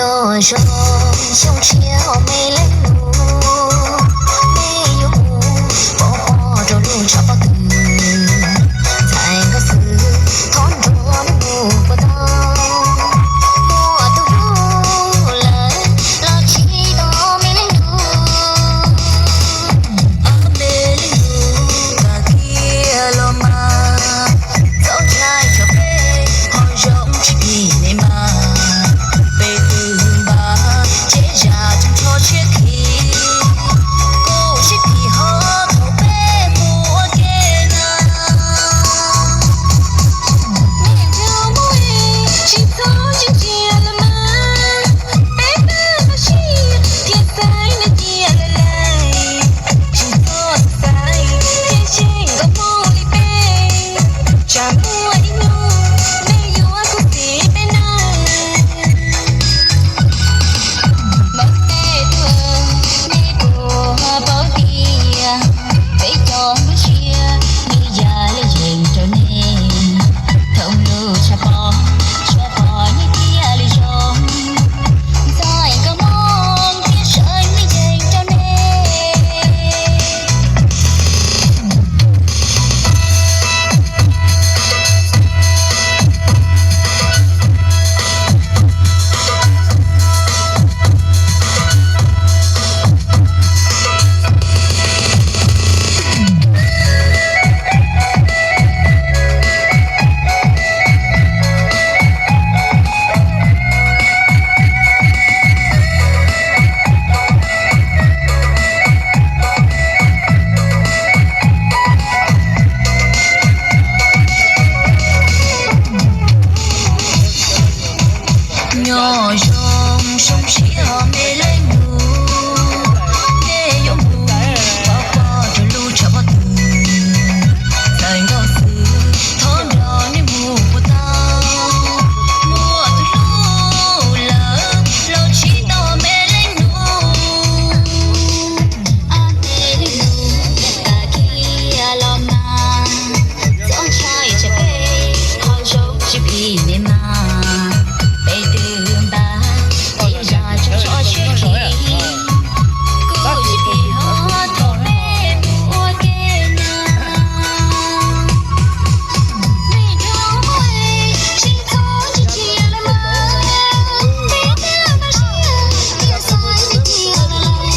Nyob zoo xyoo tshiab me leej nus, nej yuav mus pov pob rau lub tshav pob tw, ntxhais nkauj xwb thov nrog nej mus puas tau, muaj tus hlub lawm los tsis tau me leej nus. Ob me leej nus, koj kiag los mas, txhob ntshai tsam peb ho zoo tsis phim nej mas, peb twb npaj tsev zam tseem tsho tshiab khi, kuv sib phim ho thaum peb mus ua ke na. Nej cov muaj tsis txhob ntsia ntsia los mas, peb twb tau sib thiab xaiv nej cia lawm lawm, tsis txhob xaiv thiab xyeej nkauj Hmoob li peb, tsam muaj ib hnub nej yuav khuv xim peb nawb. Mas nej tuaj, nej puas paub tias peb cov Hmoob Siab nws yam li yeej rau nej, thooj lub tshav pob, tshav pob nej thiaj li zoo, ntxhais nkauj Hmoob thiab sawv nej yeej rau nej. Nyob zoo xyoo tshiab me leej nus, nej yuav mus pov pob rau lub tshav pob tw, ntxhais nkauj xwb thov nrog nej mus puas tau, muaj tus hlub lawm los tsis tau me leej nus. Ob me leej nus, koj kiag los mas, txhob ntshai tsam peb ho zoo tsis phim nej mas, peb twb npaj tsev zam tseem tsho tshiab khi, kuv sib phim ho thaum peb mus ua ke na. Nej cov muaj tsis txhob ntsia ntsia los mas, peb twb tau sib thiab xaiv nej cia lawm lawm,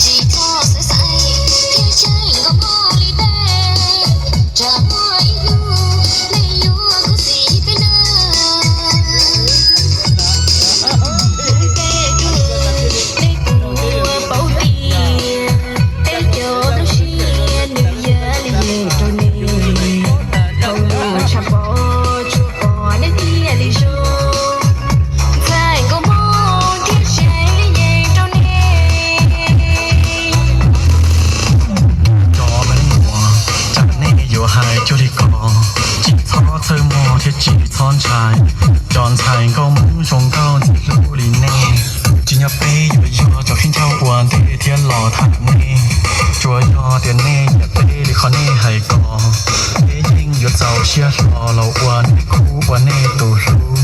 tsis txhob xaiv xaiv thiab xyeej nkauj Hmoob li peb, tsam muaj ib hnub nej yuav khuv xim peb nawb. Tej tug, nej puas paub tias peb cov Hmoob Siab nws yam li yeej rau nej, thooj lub tshav pob, tshav pob nej thiaj li zoo, ntxhais nkauj Hmoob thiab sawv nej yeej rau nej. Cov me leej nus, cas nej yuav hais cuag li ko, tsis txhob txhawj mog thiab tsis txhob ntshai, cov ntxhais nkauj Hmoob zoo nkauj ntxim hlub li nej, tsis yog peb yuav yog cov khaub ncaug ua ntej thiab los tham nej, tsuas yog tias nej nyiam peb li qhov nej hais ko, peb yeej yuav txaus siab hlo los ua nej khub ua nej tus hlub,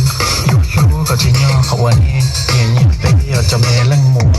yuav hlub kom tsis nyog qhov uas nej nyiam nyiam peb os cov me leej muam.